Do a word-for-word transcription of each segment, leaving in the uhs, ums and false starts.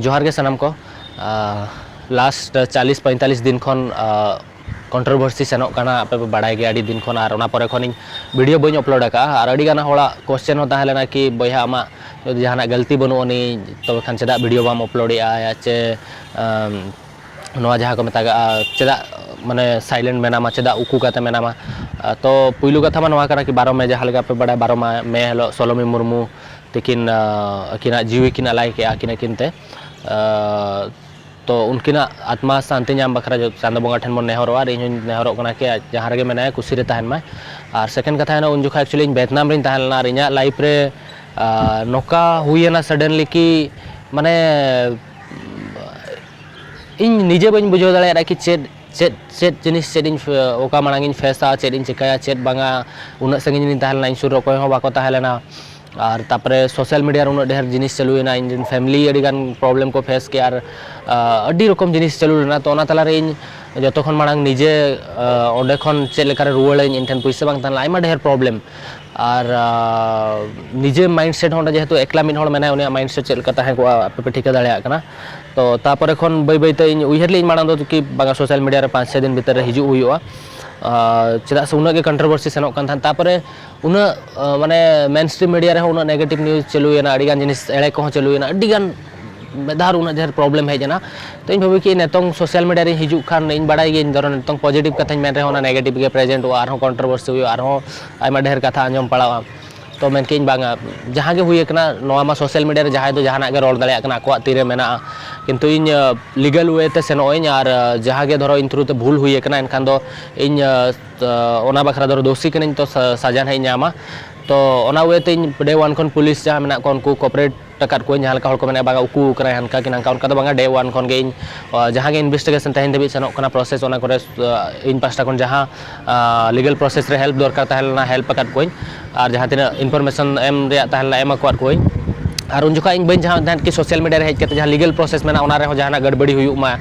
ᱡᱚᱦᱟᱨ ᱜᱮ ᱥᱟᱱᱟᱢ ᱠᱚ᱾ ᱞᱟᱥᱴ ᱪᱟᱞᱤᱥ ᱯᱚᱸᱭᱛᱟᱞᱤᱥ ᱫᱤᱱ ᱠᱷᱚᱱ ᱠᱚᱱᱴᱨᱳᱵᱷᱟᱨᱥᱤ ᱥᱮᱱᱚᱜ ᱠᱟᱱᱟ, ᱟᱯᱮ ᱯᱮ ᱵᱟᱲᱟᱭ ᱜᱮᱭᱟ, ᱟᱹᱰᱤ ᱫᱤᱱ ᱠᱷᱚᱱ, ᱟᱨ ᱚᱱᱟ ᱯᱚᱨᱮ ᱠᱷᱚᱱ ᱤᱧ ᱵᱷᱤᱰᱤᱭᱳ ᱵᱟᱹᱧ ᱟᱯᱞᱳᱰ ᱟᱠᱟᱫᱼᱟ᱾ ᱟᱨ ᱟᱹᱰᱤ ᱜᱟᱱ ᱦᱚᱲᱟᱜ ᱠᱚᱥᱪᱮᱱ ᱦᱚᱸ ᱛᱟᱦᱮᱸ ᱞᱮᱱᱟ ᱠᱤ, "ᱵᱚᱭᱦᱟ, ᱟᱢᱟᱜ ᱡᱩᱫᱤ ᱡᱟᱦᱟᱱᱟᱜ ᱜᱟᱹᱞᱛᱤ ᱵᱟᱹᱱᱩᱜ ᱟᱹᱱᱤᱡ, ᱛᱚᱵᱮ ᱠᱷᱟᱱ ᱪᱮᱫᱟᱜ ᱵᱷᱤᱰᱤᱭᱳ ᱵᱟᱢ ᱟᱯᱞᱳᱰᱮᱜᱼᱟ?" ᱪᱮ ᱟᱢ, ᱱᱚᱣᱟ ᱡᱟᱦᱟᱸ ᱠᱚ ᱢᱮᱛᱟᱜᱟᱜᱼᱟ, ᱪᱮᱫᱟᱜ ᱢᱟᱱᱮ ᱥᱟᱭᱞᱮᱱᱴ ᱢᱮᱱᱟᱢᱟ, ᱪᱮᱫᱟᱜ ᱩᱠᱩ ᱠᱟᱛᱮ ᱢᱮᱱᱟᱢᱟ? ᱟᱨ ᱛᱚ ᱯᱩᱭᱞᱩ ᱠᱟᱛᱷᱟ ᱢᱟ ᱱᱚᱣᱟ ᱠᱟᱱᱟ ᱠᱤ, ᱵᱟᱨᱚ ᱢᱮ, ᱡᱟᱦᱟᱸ ᱞᱮᱠᱟ ᱯᱮ ᱵᱟᱲᱟᱭᱟ, ᱵᱟᱨᱚ ᱢᱮ ᱦᱤᱞᱳᱜ ᱥᱚᱞᱚᱢᱤ ᱢᱩᱨᱢᱩ ᱛᱤᱠᱤᱱ ᱟᱹᱠᱤᱱᱟᱜ ᱡᱤᱣᱤ ᱠᱤᱱ ᱟᱞᱟᱭ ᱠᱮᱜᱼᱟ, ᱟᱹᱠᱤᱱ ᱟᱹᱠᱤᱱ ᱛᱮ᱾ ᱛᱚ ᱩᱱᱠᱤᱱᱟᱜ ᱟᱛᱢᱟ ᱥᱟᱱᱛᱤ ᱧᱟᱢ ᱵᱟᱠᱷᱨᱟ ᱪᱟᱸᱫᱚ ᱵᱚᱸᱜᱟ ᱴᱷᱮᱱ ᱵᱚᱱ ᱱᱮᱦᱚᱨᱚᱜᱼᱟ, ᱟᱨ ᱤᱧ ᱦᱚᱸᱧ ᱱᱮᱦᱚᱨᱚᱜ ᱠᱟᱱᱟ ᱠᱤ ᱡᱟᱦᱟᱸ ᱨᱮᱜᱮ ᱢᱮᱱᱟᱭᱟ, ᱠᱩᱥᱤ ᱨᱮ ᱛᱟᱦᱮᱱ ᱢᱟᱭ᱾ ᱟᱨ ᱥᱮᱠᱮᱱᱰ ᱠᱟᱛᱷᱟ ᱦᱩᱭᱱᱟ, ᱩᱱ ᱡᱚᱠᱷᱟᱡ ᱮᱠᱪᱩᱭᱮᱞᱤ ᱤᱧ ᱵᱷᱮᱛᱱᱟᱢ ᱨᱤᱧ ᱛᱟᱦᱮᱸ ᱞᱮᱱᱟ, ᱟᱨ ᱤᱧᱟᱹᱜ ᱞᱟᱭᱤᱯᱷ ᱨᱮ ᱱᱚᱝᱠᱟ ᱦᱩᱭᱮᱱᱟ ᱥᱟᱰᱮᱱᱞᱤ ᱠᱤ, ᱢᱟᱱᱮ, ᱤᱧ ᱱᱤᱡᱮ ᱵᱟᱹᱧ ᱵᱩᱡᱷᱟᱹᱣ ᱫᱟᱲᱮᱭᱟᱜᱼᱟ ᱠᱤ ᱪᱮᱫ ᱪᱮᱫ ᱪᱮᱫ ᱡᱤᱱᱤᱥ, ᱪᱮᱫ ᱤᱧ ᱚᱠᱟ ᱢᱟᱲᱟᱝ ᱤᱧ ᱯᱷᱮᱥᱟ, ᱪᱮᱫ ᱤᱧ ᱪᱤᱠᱟᱹᱭᱟ, ᱪᱮᱫ ᱵᱟᱝᱟ᱾ ᱩᱱᱟᱹᱜ ᱥᱟᱺᱜᱤᱧ ᱨᱤᱧ ᱛᱟᱦᱮᱸ ᱞᱮᱱᱟ, ᱤᱧ ᱥᱩᱨ ᱨᱮ ᱚᱠᱚᱭ ᱦᱚᱸ ᱵᱟᱠᱚ ᱛᱟᱦᱮᱸ ᱞᱮᱱᱟ᱾ ᱟᱨ ᱛᱟᱨᱯᱚᱨᱮ ᱥᱳᱥᱟᱞ ᱢᱤᱰᱤᱭᱟ ᱨᱮ ᱩᱱᱟᱹᱜ ᱰᱷᱮᱨ ᱡᱤᱱᱤᱥ ᱪᱟᱹᱞᱩᱭᱮᱱᱟ, ᱤᱧ ᱨᱮᱱ ᱯᱷᱮᱢᱤᱞᱤ ᱟᱹᱰᱤ ᱜᱟᱱ ᱯᱨᱚᱵᱞᱮᱢ ᱠᱚ ᱯᱷᱮᱥ ᱠᱮᱜᱼᱟ, ᱟᱨ ᱟᱹᱰᱤ ᱨᱚᱠᱚᱢ ᱡᱤᱱᱤᱥ ᱪᱟᱹᱞᱩ ᱞᱮᱱᱟ᱾ ᱛᱚ ᱚᱱᱟ ᱛᱟᱞᱟᱨᱮ ᱤᱧ ᱡᱚᱛᱚ ᱠᱷᱚᱱ ᱢᱟᱲᱟᱝ ᱱᱤᱡᱮ ᱚᱸᱰᱮ ᱠᱷᱚᱱ ᱪᱮᱫ ᱞᱮᱠᱟᱨᱮ ᱨᱩᱣᱟᱹᱲᱟᱹᱧ, ᱤᱧ ᱴᱷᱮᱱ ᱯᱩᱭᱥᱟᱹ ᱵᱟᱝ ᱛᱟᱦᱮᱸ ᱞᱮᱱᱟ, ᱟᱭᱢᱟ ᱰᱷᱮᱨ ᱯᱨᱚᱵᱞᱮᱢ᱾ ᱟᱨ ᱱᱤᱡᱮ ᱢᱟᱭᱤᱱᱰ ᱥᱮᱴ ᱦᱚᱸ ᱚᱸᱰᱮ ᱡᱮᱦᱮᱛᱩ ᱮᱠᱞᱟ ᱢᱤᱫ ᱦᱚᱲ ᱢᱮᱱᱟᱭᱟ, ᱩᱱᱤᱭᱟᱜ ᱢᱟᱭᱤᱱᱰ ᱥᱮᱴ ᱪᱮᱫ ᱞᱮᱠᱟ ᱛᱟᱦᱮᱸ ᱠᱚᱜᱼᱟ, ᱟᱯᱮ ᱯᱮ ᱴᱷᱤᱠᱟᱹ ᱫᱟᱲᱮᱭᱟᱜ ᱠᱟᱱᱟ᱾ ᱛᱚ ᱛᱟᱨᱯᱚᱨᱮ ᱠᱷᱚᱱ ᱵᱟᱹᱭ ᱵᱟᱹᱭᱛᱮ ᱤᱧ ᱩᱭᱦᱟᱹᱨ ᱞᱮᱫᱟᱹᱧ ᱢᱟᱲᱟᱝ ᱫᱚ ᱠᱤ ᱵᱟᱝᱟ, ᱥᱳᱥᱟᱞ ᱢᱤᱰᱤᱭᱟ ᱨᱮ ᱯᱟᱸᱪ ᱪᱷᱚᱭ ᱫᱤᱱ ᱵᱷᱤᱛᱤᱨ ᱨᱮ ᱦᱤᱡᱩᱜ ᱦᱩᱭᱩᱜᱼᱟ᱾ ᱪᱮᱫᱟᱜ ᱥᱮ ᱩᱱᱟᱹᱜ ᱜᱮ ᱠᱚᱱᱴᱨᱳᱵᱷᱟᱨᱥᱤ ᱥᱮᱱᱚᱜ ᱠᱟᱱ ᱛᱟᱦᱮᱸᱫ᱾ ᱛᱟᱨᱯᱚᱨᱮ ᱩᱱᱟᱹᱜ ᱢᱟᱱᱮ ᱢᱮᱱ ᱥᱴᱨᱤᱢ ᱢᱤᱰᱤᱭᱟ ᱨᱮᱦᱚᱸ ᱩᱱᱟᱹᱜ ᱱᱮᱜᱮᱴᱤᱵᱷ ᱱᱤᱭᱩᱡᱽ ᱪᱟᱹᱞᱩᱭᱮᱱᱟ, ᱟᱹᱰᱤᱜᱟᱱ ᱡᱤᱱᱤᱥ ᱮᱲᱮ ᱠᱚᱦᱚᱸ ᱪᱟᱹᱞᱩᱭᱮᱱᱟ, ᱟᱹᱰᱤᱜᱟᱱ ᱢᱤᱫ ᱫᱷᱟᱣ ᱩᱱᱟᱹᱜ ᱰᱷᱮᱨ ᱯᱨᱚᱵᱞᱮᱢ ᱦᱮᱡ ᱮᱱᱟ᱾ ᱛᱚ ᱤᱧ ᱵᱷᱟᱹᱵᱤ ᱠᱮᱫ ᱱᱤᱛᱚᱝ ᱥᱳᱥᱟᱞ ᱢᱤᱰᱤᱭᱟ ᱨᱤᱧ ᱦᱤᱡᱩᱜ ᱠᱷᱟᱱ, ᱤᱧ ᱵᱟᱲᱟᱭ ᱜᱤᱭᱟᱹᱧ ᱫᱷᱚᱨᱚ ᱱᱤᱛᱚᱝ ᱯᱚᱡᱤᱴᱤᱵᱷ ᱠᱟᱛᱷᱟᱧ ᱢᱮᱱ ᱨᱮᱦᱚᱸ ᱚᱱᱟ ᱱᱮᱜᱮᱴᱤᱵᱷ ᱜᱮ ᱯᱨᱮᱡᱮᱱᱴᱚᱜᱼᱟ, ᱟᱨᱦᱚᱸ ᱠᱚᱱᱴᱨᱳᱵᱷᱟᱨᱥᱤ ᱦᱩᱭᱩᱜᱼᱟ, ᱟᱨᱦᱚᱸ ᱟᱭᱢᱟ ᱰᱷᱮᱨ ᱠᱟᱛᱷᱟ ᱟᱸᱡᱚᱢ ᱯᱟᱲᱟᱜᱼᱟ᱾ ᱛᱚ ᱢᱮᱱ ᱠᱮᱫᱟᱹᱧ ᱵᱟᱝᱟ, ᱡᱟᱦᱟᱸ ᱜᱮ ᱦᱩᱭ ᱟᱠᱟᱱᱟ, ᱱᱚᱣᱟ ᱢᱟ ᱥᱳᱥᱟᱞ ᱢᱤᱰᱤᱭᱟ ᱨᱮ ᱡᱟᱦᱟᱸᱭ ᱫᱚ ᱡᱟᱦᱟᱱᱟᱜ ᱜᱮ ᱨᱚᱲ ᱫᱟᱲᱮᱭᱟᱜ ᱠᱟᱱᱟ, ᱟᱠᱚᱣᱟᱜ ᱛᱤᱨᱮ ᱢᱮᱱᱟᱜᱼᱟ᱾ ᱠᱤᱱᱛᱩ ᱤᱧ ᱞᱤᱜᱟᱞ ᱳᱭᱮ ᱛᱮ ᱥᱮᱱᱚᱜ ᱟᱹᱧ, ᱟᱨ ᱡᱟᱦᱟᱸ ᱜᱮ ᱫᱷᱚᱨᱚ ᱤᱧ ᱛᱷᱨᱩ ᱛᱮ ᱵᱷᱩᱞ ᱦᱩᱭ ᱟᱠᱟᱱᱟ, ᱮᱱᱠᱷᱟᱱ ᱫᱚ ᱤᱧ ᱚᱱᱟ ᱵᱟᱠᱷᱨᱟ ᱫᱷᱚᱨᱚ ᱫᱳᱥᱤ ᱠᱟᱹᱱᱟᱹᱧ, ᱛᱚ ᱥᱟᱡᱟ ᱱᱟᱦᱟᱜ ᱤᱧ ᱧᱟᱢᱟ᱾ ᱛᱚ ᱚᱱᱟ ᱳᱭᱮ ᱛᱮ ᱤᱧ ᱰᱮ ᱳᱣᱟᱱ ᱠᱷᱚᱱ ᱯᱩᱞᱤᱥ ᱡᱟᱦᱟᱸ ᱢᱮᱱᱟᱜ ᱠᱚᱣᱟ, ᱩᱱᱠᱩ ᱠᱚᱯᱟᱨᱮᱴ ᱟᱠᱟᱫ ᱠᱚᱣᱟᱧ᱾ ᱡᱟᱦᱟᱸ ᱞᱮᱠᱟ ᱦᱚᱲ ᱠᱚ ᱢᱮᱱᱟ, "ᱵᱟᱝᱟ, ᱩᱠᱩ ᱟᱠᱟᱱᱟᱭ ᱦᱟᱱᱠᱟ ᱠᱤ ᱱᱟᱝᱠᱟ", ᱚᱱᱠᱟ ᱫᱚ ᱵᱟᱝᱟ᱾ ᱰᱮ ᱳᱣᱟᱱ ᱠᱷᱚᱱ ᱜᱮ ᱤᱧ ᱡᱟᱦᱟᱸ ᱜᱮ ᱤᱱᱵᱷᱮᱥᱴᱤᱜᱮᱥᱚᱱ ᱛᱮᱦᱮᱧ ᱫᱷᱟᱹᱵᱤᱡ ᱥᱮᱱᱚᱜ ᱠᱟᱱᱟ, ᱯᱨᱚᱥᱮᱥ, ᱚᱱᱟ ᱠᱚᱨᱮ ᱤᱧ ᱯᱟᱦᱴᱟ ᱠᱷᱚᱱ ᱡᱟᱦᱟᱸ ᱞᱤᱜᱟᱞ ᱯᱨᱚᱥᱮᱥ ᱨᱮ ᱦᱮᱞᱯ ᱫᱚᱨᱠᱟᱨ ᱛᱟᱦᱮᱸ ᱞᱮᱱᱟ, ᱦᱮᱞᱯ ᱟᱠᱟᱫ ᱠᱚᱣᱟᱧ᱾ ᱟᱨ ᱡᱟᱦᱟᱸ ᱛᱤᱱᱟᱹᱜ ᱤᱱᱯᱷᱚᱨᱢᱮᱥᱚᱱ ᱮᱢ ᱨᱮᱭᱟᱜ ᱛᱟᱦᱮᱸ ᱞᱮᱱᱟ, ᱮᱢ ᱟᱠᱟᱫ ᱠᱚᱣᱟᱧ᱾ ᱟᱨ ᱩᱱ ᱡᱚᱠᱷᱟᱜ ᱤᱧ ᱵᱟᱹᱧ ᱪᱟᱦᱟᱣᱮᱫ ᱛᱟᱦᱮᱸᱫ ᱠᱤ ᱥᱳᱥᱟᱞ ᱢᱤᱰᱤᱭᱟ ᱨᱮ ᱦᱮᱡ ᱠᱟᱛᱮ ᱡᱟᱦᱟᱸ ᱞᱤᱜᱟᱞ ᱯᱨᱚᱥᱮᱥ ᱢᱮᱱᱟᱜᱼᱟ, ᱚᱱᱟ ᱨᱮᱦᱚᱸ ᱡᱟᱦᱟᱱᱟᱜ ᱜᱟᱹᱲᱵᱟᱹᱲᱤ ᱦᱩᱭᱩᱜ ᱢᱟ,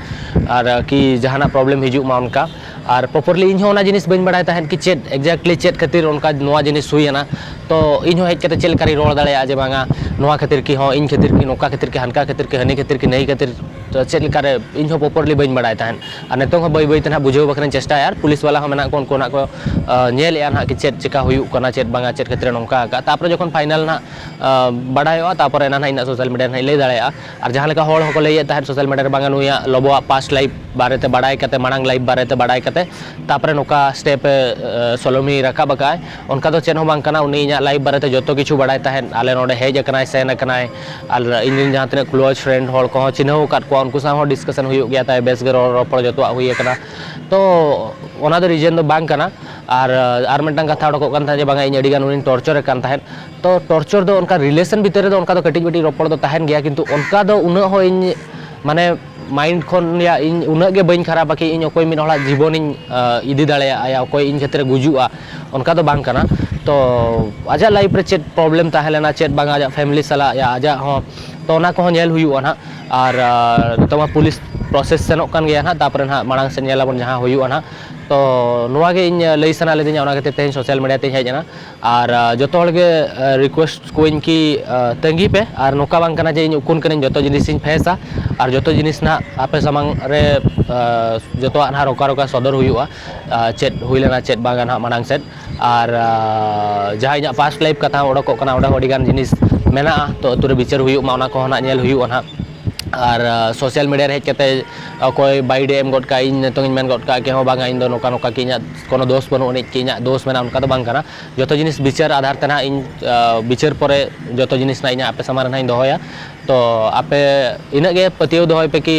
ᱟᱨ ᱠᱤ ᱡᱟᱦᱟᱱᱟᱜ ᱯᱨᱚᱵᱞᱮᱢ ᱦᱤᱡᱩᱜ ᱢᱟ ᱚᱱᱠᱟ᱾ ᱟᱨ ᱯᱨᱚᱯᱟᱨᱞᱤ ᱤᱧ ᱦᱚᱸ ᱚᱱᱟ ᱡᱤᱱᱤᱥ ᱵᱟᱹᱧ ᱵᱟᱲᱟᱭ ᱛᱟᱦᱮᱸᱫ ᱠᱤ ᱪᱮᱫ ᱮᱠᱡᱮᱠᱴᱞᱤ ᱪᱮᱫ ᱠᱷᱟᱹᱛᱤᱨ ᱚᱱᱠᱟ ᱱᱚᱣᱟ ᱡᱤᱱᱤᱥ ᱦᱩᱭᱮᱱᱟ᱾ ᱛᱚ ᱤᱧ ᱦᱚᱸ ᱦᱮᱡ ᱠᱟᱛᱮ ᱪᱮᱫ ᱞᱮᱠᱟᱨᱤᱧ ᱨᱚᱲ ᱫᱟᱲᱮᱭᱟᱜᱼᱟ ᱡᱮ ᱵᱟᱝᱟ, ᱱᱚᱣᱟ ᱠᱷᱟᱹᱛᱤᱨ ᱠᱤ ᱦᱚᱸ ᱤᱧ ᱠᱷᱟᱹᱛᱤᱨ ᱠᱤ, ᱱᱚᱝᱠᱟ ᱠᱷᱟᱹᱛᱤᱨ ᱠᱤ, ᱦᱟᱱᱠᱟ ᱠᱷᱟᱹᱛᱤᱨ ᱠᱤ, ᱦᱟᱹᱱᱤ ᱠᱷᱟᱹᱛᱤᱨ ᱠᱤ, ᱱᱟᱹᱭ ᱠᱷᱟᱹᱛᱤᱨ, ᱛᱚ ᱪᱮᱫ ᱞᱮᱠᱟᱨᱮ ᱤᱧ ᱦᱚᱸ ᱯᱨᱚᱯᱟᱨᱞᱤ ᱵᱟᱹᱧ ᱵᱟᱲᱟᱭ ᱛᱟᱦᱮᱸᱫ᱾ ᱟᱨ ᱱᱤᱛᱚᱝ ᱦᱚᱸ ᱵᱟᱹᱭ ᱵᱟᱹᱭ ᱛᱮ ᱱᱟᱦᱟᱜ ᱵᱩᱡᱷᱟᱹᱣ ᱵᱟᱠᱷᱨᱟᱧ ᱪᱮᱥᱴᱟᱭᱟ᱾ ᱟᱨ ᱯᱩᱞᱤᱥ ᱵᱟᱞᱟ ᱦᱚᱸ ᱢᱮᱱᱟᱜ ᱠᱚ, ᱩᱱᱠᱩ ᱱᱟᱦᱟᱜ ᱠᱚ ᱧᱮᱞᱮᱫᱼᱟ ᱱᱟᱦᱟᱜ ᱠᱤ ᱪᱮᱫ ᱪᱮᱠᱟ ᱦᱩᱭᱩᱜ ᱠᱟᱱᱟ, ᱪᱮᱫ ᱵᱟᱝᱟ, ᱪᱮᱫ ᱠᱷᱟᱹᱛᱤᱨ ᱱᱚᱝᱠᱟ ᱟᱠᱟᱫ᱾ ᱛᱟᱨᱯᱚᱨᱮ ᱡᱚᱠᱷᱚᱱ ᱯᱷᱟᱭᱱᱟᱞ ᱱᱟᱦᱟᱜ ᱵᱟᱰᱟᱭᱚᱜᱼᱟ, ᱛᱟᱨᱯᱚᱨᱮ ᱮᱱᱟ ᱱᱟᱦᱟᱜ ᱤᱧ ᱱᱟᱦᱟᱜ ᱥᱳᱥᱟᱞ ᱢᱤᱰᱤᱭᱟ ᱨᱮ ᱱᱟᱦᱟᱜ ᱤᱧ ᱞᱟᱹᱭ ᱫᱟᱲᱮᱭᱟᱜᱼᱟ᱾ ᱟᱨ ᱡᱟᱦᱟᱸ ᱞᱮᱠᱟ ᱦᱚᱲ ᱦᱚᱸᱠᱚ ᱞᱟᱹᱭᱮᱫ ᱛᱟᱦᱮᱸᱫ ᱥᱳᱥᱟᱞ ᱢᱤᱰᱤᱭᱟ ᱨᱮ, ᱵᱟᱝᱟ ᱱᱩᱭᱟᱜ ᱞᱚᱵᱚᱣᱟᱜ ᱯᱟᱥᱴ ᱞᱟᱭᱤᱯ ᱵᱟᱨᱮᱛᱮ ᱵᱟᱲᱟᱭ ᱠᱟᱛᱮ, ᱢᱟᱲᱟᱝ ᱞᱟᱭᱤᱯ ᱵᱟᱨᱮᱛᱮ ᱵᱟᱲᱟᱭ ᱠᱟᱛᱮ ᱛᱟᱨᱯᱚᱨᱮ ᱱᱚᱝᱠᱟ ᱥᱴᱮᱯ ᱮ ᱥᱳᱞᱳᱢᱤ ᱨᱟᱠᱟᱵ ᱟᱠᱟᱫᱼᱟᱭ, ᱚᱱᱠᱟ ᱫᱚ ᱪᱮᱫ ᱦᱚᱸ ᱵᱟᱝ ᱠᱟᱱᱟ᱾ ᱩᱱᱤ ᱤᱧᱟᱹᱜ ᱞᱟᱭᱤᱯ ᱵᱟᱨᱮᱛᱮ ᱡᱚᱛᱚ ᱠᱤᱪᱷᱩ ᱵᱟᱲᱟᱭ ᱛᱟᱦᱮᱸᱫ, ᱟᱞᱮ ᱱᱚᱰᱮ ᱦᱮᱡ ᱟᱠᱟᱱᱟᱭ, ᱥᱮᱱ ᱟᱠᱟᱱᱟᱭ, ᱟᱨ ᱤᱧ ᱨᱮᱱ ᱡᱟᱦᱟᱸ ᱛᱤᱱᱟᱹᱜ ᱠᱞᱳᱡᱽ ᱯᱷᱨᱮᱱᱰ ᱦᱚᱲ ᱠᱚᱦᱚᱸ ᱪᱤᱱᱦᱟᱹᱣ ᱟᱠᱟᱫ ᱠᱚᱣᱟ, ᱩᱱᱠᱩ ᱥᱟᱶ ᱦᱚᱸ ᱰᱤᱥᱠᱟᱥᱚᱱ ᱦᱩᱭᱩᱜ ᱜᱮᱭᱟ ᱛᱟᱭ, ᱵᱮᱥ ᱜᱮ ᱨᱚᱲ ᱨᱚᱯᱚᱲ ᱡᱚᱛᱚᱣᱟᱜ ᱦᱩᱭ ᱟᱠᱟᱱᱟ᱾ ᱛᱚ ᱚᱱᱟ ᱫᱚ ᱨᱤᱡᱮᱱ ᱫᱚ ᱵᱟᱝ ᱠᱟᱱᱟ᱾ ᱟᱨ ᱟᱨ ᱢᱤᱫᱴᱟᱝ ᱠᱟᱛᱷᱟ ᱚᱰᱚᱠᱚᱜ ᱠᱟᱱ ᱛᱟᱦᱮᱸᱫ ᱡᱮ ᱵᱟᱝᱟ ᱤᱧ ᱟᱹᱰᱤ ᱜᱟᱱ ᱩᱱᱤᱧ ᱴᱚᱨᱪᱚᱨᱮ ᱠᱟᱱ ᱛᱟᱦᱮᱸᱫ᱾ ᱛᱚ ᱴᱚᱨᱪᱚᱨ ᱫᱚ ᱚᱱᱠᱟ ᱨᱤᱞᱮᱥᱚᱱ ᱵᱷᱤᱛᱤᱨ ᱨᱮᱫᱚ ᱚᱱᱠᱟ ᱫᱚ ᱠᱟᱹᱴᱤᱡ ᱢᱟᱹᱴᱤᱡ ᱨᱚᱯᱚᱲ ᱫᱚ ᱛᱟᱦᱮᱱ ᱜᱮᱭᱟ, ᱠᱤᱱᱛᱩ ᱚᱱᱠᱟ ᱫᱚ ᱩᱱᱟᱹᱜ ᱦᱚᱸ ᱤᱧ ᱢᱟᱱᱮ ᱢᱟᱭᱤᱱᱰ ᱠᱷᱚᱱ ᱭᱟ ᱤᱧ ᱩᱱᱟᱹᱜ ᱜᱮ ᱵᱟᱹᱧ ᱠᱷᱟᱨᱟᱯᱟ ᱠᱤ ᱤᱧ ᱚᱠᱚᱭ ᱢᱤᱫ ᱦᱚᱲᱟᱜ ᱡᱤᱵᱚᱱᱤᱧ ᱤᱫᱤ ᱫᱟᱲᱮᱭᱟᱜᱼᱟ ᱭᱟ ᱚᱠᱚᱭ ᱤᱧ ᱠᱷᱟᱹᱛᱤᱨ ᱮ ᱜᱩᱡᱩᱜᱼᱟ, ᱚᱱᱠᱟ ᱫᱚ ᱵᱟᱝ ᱠᱟᱱᱟ᱾ ᱛᱚ ᱟᱡᱟᱜ ᱞᱟᱭᱤᱯᱷ ᱨᱮ ᱪᱮᱫ ᱯᱨᱚᱵᱞᱮᱢ ᱛᱟᱦᱮᱸ ᱞᱮᱱᱟ, ᱪᱮᱫ ᱵᱟᱝᱟ ᱟᱡᱟᱜ ᱯᱷᱮᱢᱤᱞᱤ ᱥᱟᱞᱟᱜ ᱭᱟ ᱟᱡᱟᱜ ᱦᱚᱸ, ᱛᱚ ᱚᱱᱟ ᱠᱚᱦᱚᱸ ᱧᱮᱞ ᱦᱩᱭᱩᱜᱼᱟ ᱱᱟᱦᱟᱜ᱾ ᱟᱨ ᱱᱤᱛᱚᱜ ᱢᱟ ᱯᱩᱞᱤᱥ ᱯᱨᱚᱥᱮᱥ ᱥᱮᱱᱚᱜ ᱠᱟᱱ ᱜᱮᱭᱟ ᱱᱟᱦᱟᱜ, ᱛᱟᱨᱯᱚᱨᱮ ᱱᱟᱦᱟᱜ ᱢᱟᱲᱟᱝ ᱥᱮᱫ ᱧᱮᱞ ᱟᱵᱚᱱ ᱡᱟᱦᱟᱸ ᱦᱩᱭᱩᱜᱼᱟ ᱱᱟᱦᱟᱜ᱾ ᱛᱚ ᱱᱚᱣᱟ ᱜᱮ ᱤᱧ ᱞᱟᱹᱭ ᱥᱟᱱᱟ ᱞᱤᱫᱤᱧᱟ, ᱚᱱᱟ ᱠᱷᱟᱹᱛᱤᱨ ᱛᱮᱦᱮᱧ ᱥᱳᱥᱟᱞ ᱢᱤᱰᱤᱭᱟ ᱛᱮᱧ ᱦᱮᱡ ᱮᱱᱟ᱾ ᱟᱨ ᱡᱚᱛᱚ ᱦᱚᱲ ᱜᱮ ᱨᱤᱠᱩᱭᱮᱥᱴ ᱠᱚᱣᱟᱹᱧ ᱠᱤ ᱛᱟᱺᱜᱤ ᱯᱮ, ᱟᱨ ᱱᱚᱝᱠᱟ ᱵᱟᱝ ᱠᱟᱱᱟ ᱡᱮ ᱤᱧ ᱩᱠᱩᱱ ᱠᱟᱹᱱᱟᱹᱧ, ᱡᱚᱛᱚ ᱡᱤᱱᱤᱥᱤᱧ ᱯᱷᱮᱥᱟ ᱟᱨ ᱡᱚᱛᱚ ᱡᱤᱱᱤᱥ ᱱᱟᱦᱟᱜ ᱟᱯᱮ ᱥᱟᱢᱟᱝ ᱨᱮ ᱡᱚᱛᱚᱣᱟᱜ ᱱᱟᱦᱟᱜ ᱨᱚᱠᱟ ᱨᱚᱠᱟ ᱥᱚᱫᱚᱨ ᱦᱩᱭᱩᱜᱼᱟ᱾ ᱪᱮᱫ ᱦᱩᱭ ᱞᱮᱱᱟ ᱪᱮᱫ ᱵᱟᱝᱟ ᱱᱟᱦᱟᱜ ᱢᱟᱲᱟᱝ ᱥᱮᱫ, ᱟᱨ ᱡᱟᱦᱟᱸ ᱤᱧᱟᱹᱜ ᱯᱟᱥᱴ ᱞᱟᱭᱤᱯᱷ ᱠᱟᱛᱷᱟ ᱚᱰᱚᱠᱚᱜ ᱠᱟᱱᱟ, ᱚᱸᱰᱮ ᱦᱚᱸ ᱟᱹᱰᱤᱜᱟᱱ ᱡᱤᱱᱤᱥ ᱢᱮᱱᱟᱜᱼᱟ, ᱛᱚ ᱟᱹᱛᱩ ᱨᱮ ᱵᱤᱪᱟᱹᱨ ᱦᱩᱭᱩᱜ ᱢᱟ, ᱚᱱᱟ ᱠᱚᱦᱚᱸ ᱱᱟᱦᱟᱜ ᱧᱮᱞ ᱦᱩᱭᱩᱜᱼᱟ ᱱᱟᱦᱟᱜ᱾ ᱟᱨ ᱥᱳᱥᱟᱞ ᱢᱤᱰᱤᱭᱟ ᱨᱮ ᱦᱮᱡ ᱠᱟᱛᱮ ᱚᱠᱚᱭ ᱵᱟᱭᱤᱰᱮ ᱮᱢ ᱜᱚᱫ ᱠᱟᱜᱼᱟ, ᱤᱧ ᱱᱤᱛᱚᱝ ᱤᱧ ᱢᱮᱱ ᱜᱚᱫ ᱠᱟᱜᱼᱟ ᱠᱮ ᱦᱚᱸ ᱵᱟᱝᱟ, ᱤᱧ ᱫᱚ ᱱᱚᱝᱠᱟ ᱱᱚᱝᱠᱟ ᱠᱤ ᱤᱧᱟᱹᱜ ᱠᱳᱱᱳ ᱫᱳᱥ ᱵᱟᱹᱱᱩᱜ ᱟᱹᱱᱤᱡ ᱠᱤ ᱤᱧᱟᱹᱜ ᱫᱳᱥ ᱢᱮᱱᱟᱜᱼᱟ, ᱚᱱᱠᱟ ᱫᱚ ᱵᱟᱝ ᱠᱟᱱᱟ᱾ ᱡᱚᱛᱚ ᱡᱤᱱᱤᱥ ᱵᱤᱪᱟᱹᱨ ᱟᱫᱷᱟᱨ ᱛᱮ ᱱᱟᱦᱟᱜ ᱤᱧ ᱵᱤᱪᱟᱹᱨ ᱯᱚᱨᱮ ᱡᱚᱛᱚ ᱡᱤᱱᱤᱥ ᱱᱟᱦᱟᱜ ᱤᱧ ᱟᱯᱮ ᱥᱟᱢᱟᱝ ᱨᱮ ᱱᱟᱦᱟᱜ ᱤᱧ ᱫᱚᱦᱚᱭᱟ᱾ ᱛᱚ ᱟᱯᱮ ᱤᱱᱟᱹᱜ ᱜᱮ ᱯᱟᱹᱛᱭᱟᱹᱣ ᱫᱚᱦᱚᱭ ᱯᱮ ᱠᱤ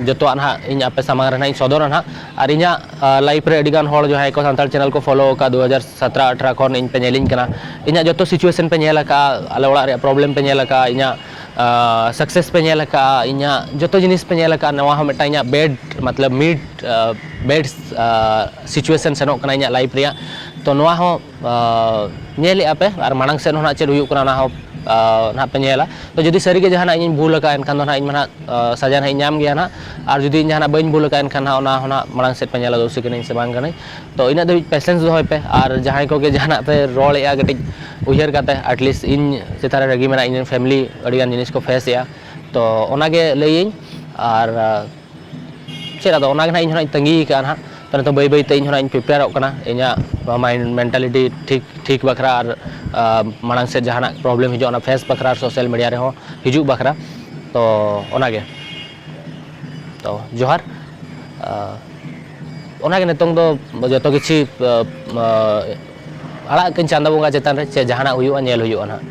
ᱡᱚᱛᱚᱣᱟᱜ ᱱᱟᱦᱟᱜ ᱤᱧ ᱟᱯᱮ ᱥᱟᱢᱟᱝ ᱨᱮ ᱱᱟᱦᱟᱜ ᱤᱧ ᱥᱚᱫᱚᱨᱟ ᱱᱟᱦᱟᱜ᱾ ᱟᱨ ᱤᱧᱟᱹᱜ ᱞᱟᱭᱤᱯᱷ ᱨᱮ ᱟᱹᱰᱤᱜᱟᱱ ᱦᱚᱲ ᱡᱟᱦᱟᱸᱭ ᱠᱚ ᱥᱟᱱᱛᱟᱲ ᱪᱮᱱᱮᱞ ᱠᱚ ᱯᱷᱚᱞᱳ ᱟᱠᱟᱫ, ᱫᱩ ᱦᱟᱡᱟᱨ ᱥᱟᱛᱨᱟ ᱟᱴᱷᱨᱟ ᱠᱷᱚᱱ ᱤᱧ ᱯᱮ ᱧᱮᱞᱤᱧ ᱠᱟᱱᱟ, ᱤᱧᱟᱹᱜ ᱡᱚᱛᱚ ᱥᱤᱪᱩᱭᱮᱥᱚᱱ ᱯᱮ ᱧᱮᱞ ᱟᱠᱟᱫᱼᱟ, ᱟᱞᱮ ᱚᱲᱟᱜ ᱨᱮᱭᱟᱜ ᱯᱨᱚᱵᱞᱮᱢ ᱯᱮ ᱧᱮᱞ ᱟᱠᱟᱫᱼᱟ, ᱤᱧᱟᱹᱜ ᱥᱟᱠᱥᱮᱥ ᱯᱮ ᱧᱮᱞ ᱟᱠᱟᱫᱼᱟ, ᱤᱧᱟᱹᱜ ᱡᱚᱛᱚ ᱡᱤᱱᱤᱥ ᱯᱮ ᱧᱮᱞ ᱟᱠᱟᱫᱼᱟ᱾ ᱱᱚᱣᱟ ᱦᱚᱸ ᱢᱤᱫᱴᱟᱝ ᱤᱧᱟᱹᱜ ᱵᱮᱰ ᱢᱚᱛᱞᱚᱵ ᱢᱤᱰ ᱵᱮᱰ ᱥᱤᱪᱩᱭᱮᱥᱚᱱ ᱥᱮᱱᱚᱜ ᱠᱟᱱᱟ ᱤᱧᱟᱹᱜ ᱞᱟᱭᱤᱯᱷ ᱨᱮᱭᱟᱜ᱾ ᱛᱚ ᱱᱚᱣᱟ ᱦᱚᱸ ᱧᱮᱞᱮᱫᱼᱟ ᱯᱮ, ᱟᱨ ᱢᱟᱲᱟᱝ ᱥᱮᱫ ᱦᱚᱸ ᱱᱟᱦᱟᱜ ᱪᱮᱫ ᱦᱩᱭᱩᱜ ᱠᱟᱱᱟ ᱚᱱᱟ ᱦᱚᱸ ᱱᱟᱦᱟᱜ ᱯᱮ ᱧᱮᱞᱟ᱾ ᱛᱚ ᱡᱩᱫᱤ ᱥᱟᱹᱨᱤᱜᱮ ᱡᱟᱦᱟᱱᱟᱜ ᱤᱧᱤᱧ ᱵᱷᱩᱞ ᱟᱠᱟᱫᱼᱟ, ᱮᱱᱠᱷᱟᱱ ᱫᱚ ᱱᱟᱦᱟᱜ ᱤᱧ ᱢᱟ ᱱᱟᱦᱟᱜ ᱥᱟᱡᱟ ᱱᱟᱦᱟᱜ ᱤᱧ ᱧᱟᱢ ᱜᱮᱭᱟ ᱱᱟᱦᱟᱜ᱾ ᱟᱨ ᱡᱩᱫᱤ ᱤᱧ ᱡᱟᱦᱟᱱᱟᱜ ᱵᱟᱹᱧ ᱵᱷᱩᱞ ᱟᱠᱟᱫᱼᱟ, ᱮᱱᱠᱷᱟᱱ ᱱᱟᱦᱟᱜ ᱚᱱᱟ ᱦᱚᱸ ᱱᱟᱦᱟᱜ ᱢᱟᱲᱟᱝ ᱥᱮᱫ ᱯᱮ ᱧᱮᱞᱟ ᱫᱳᱥᱤ ᱠᱟᱹᱱᱟᱹᱧ ᱥᱮ ᱵᱟᱝ ᱠᱟᱹᱱᱟᱹᱧ᱾ ᱛᱚ ᱤᱱᱟᱹᱜ ᱫᱷᱟᱹᱵᱤᱡ ᱯᱮᱥᱮᱱᱥ ᱫᱚᱦᱚᱭ ᱯᱮ᱾ ᱟᱨ ᱡᱟᱦᱟᱸᱭ ᱠᱚᱜᱮ ᱡᱟᱦᱟᱱᱟᱜ ᱯᱮ ᱨᱚᱲᱮᱫᱼᱟ, ᱠᱟᱹᱴᱤᱡ ᱩᱭᱦᱟᱹᱨ ᱠᱟᱛᱮ, ᱟᱴᱞᱤᱥᱴ ᱤᱧ ᱪᱮᱛᱟᱱ ᱨᱮ ᱨᱟᱹᱜᱤ ᱢᱮᱱᱟᱜ, ᱤᱧ ᱨᱮᱱ ᱯᱷᱮᱢᱤᱞᱤ ᱟᱹᱰᱤᱜᱟᱱ ᱡᱤᱱᱤᱥ ᱠᱚ ᱯᱷᱮᱥ ᱮᱫᱼᱟ᱾ ᱛᱚ ᱚᱱᱟᱜᱮ ᱞᱟᱹᱭᱟᱹᱧ᱾ ᱟᱨ ᱪᱮᱫ ᱟᱫᱚ ᱚᱱᱟᱜᱮ ᱱᱟᱦᱟᱜ ᱤᱧ ᱦᱚᱸ ᱱᱟᱦᱟᱜ ᱤᱧ ᱛᱟᱺᱜᱤ ᱟᱠᱟᱫᱼᱟ ᱱᱟᱦᱟᱜ᱾ ᱛᱚ ᱱᱤᱛᱚᱜ ᱵᱟᱹᱭ ᱵᱟᱹᱭᱛᱮ ᱤᱧ ᱦᱚᱸ ᱱᱟᱦᱟᱜ ᱤᱧ ᱯᱨᱤᱯᱮᱭᱟᱨᱚᱜ ᱠᱟᱱᱟ ᱤᱧᱟᱹᱜ ᱢᱟᱭᱤᱱᱰ ᱢᱮᱱᱴᱟᱞᱤᱴᱤ ᱴᱷᱤᱠ ᱴᱷᱤᱠ ᱵᱟᱠᱷᱨᱟ᱾ ᱟᱨ ᱢᱟᱲᱟᱝ ᱥᱮᱫ ᱡᱟᱦᱟᱱᱟᱜ ᱯᱨᱚᱵᱞᱮᱢ ᱦᱤᱡᱩᱜᱼᱟ, ᱚᱱᱟ ᱯᱷᱮᱥ ᱵᱟᱠᱷᱨᱟ ᱟᱨ ᱥᱳᱥᱟᱞ ᱢᱤᱰᱤᱭᱟ ᱨᱮᱦᱚᱸ ᱦᱤᱡᱩᱜ ᱵᱟᱠᱷᱨᱟ᱾ ᱛᱚ ᱚᱱᱟᱜᱮ᱾ ᱛᱚ ᱡᱚᱦᱟᱨ᱾ ᱚᱱᱟᱜᱮ ᱱᱤᱛᱚᱝ ᱫᱚ ᱡᱚᱛᱚ ᱠᱤᱪᱷᱩ ᱟᱲᱟᱜ ᱠᱟᱹᱧ ᱪᱟᱸᱫᱚ ᱵᱚᱸᱜᱟ ᱪᱮᱛᱟᱱ ᱨᱮ, ᱪᱮᱫ ᱡᱟᱦᱟᱱᱟᱜ ᱦᱩᱭᱩᱜᱼᱟ, ᱧᱮᱞ ᱦᱩᱭᱩᱜᱼᱟ ᱱᱟᱦᱟᱜ᱾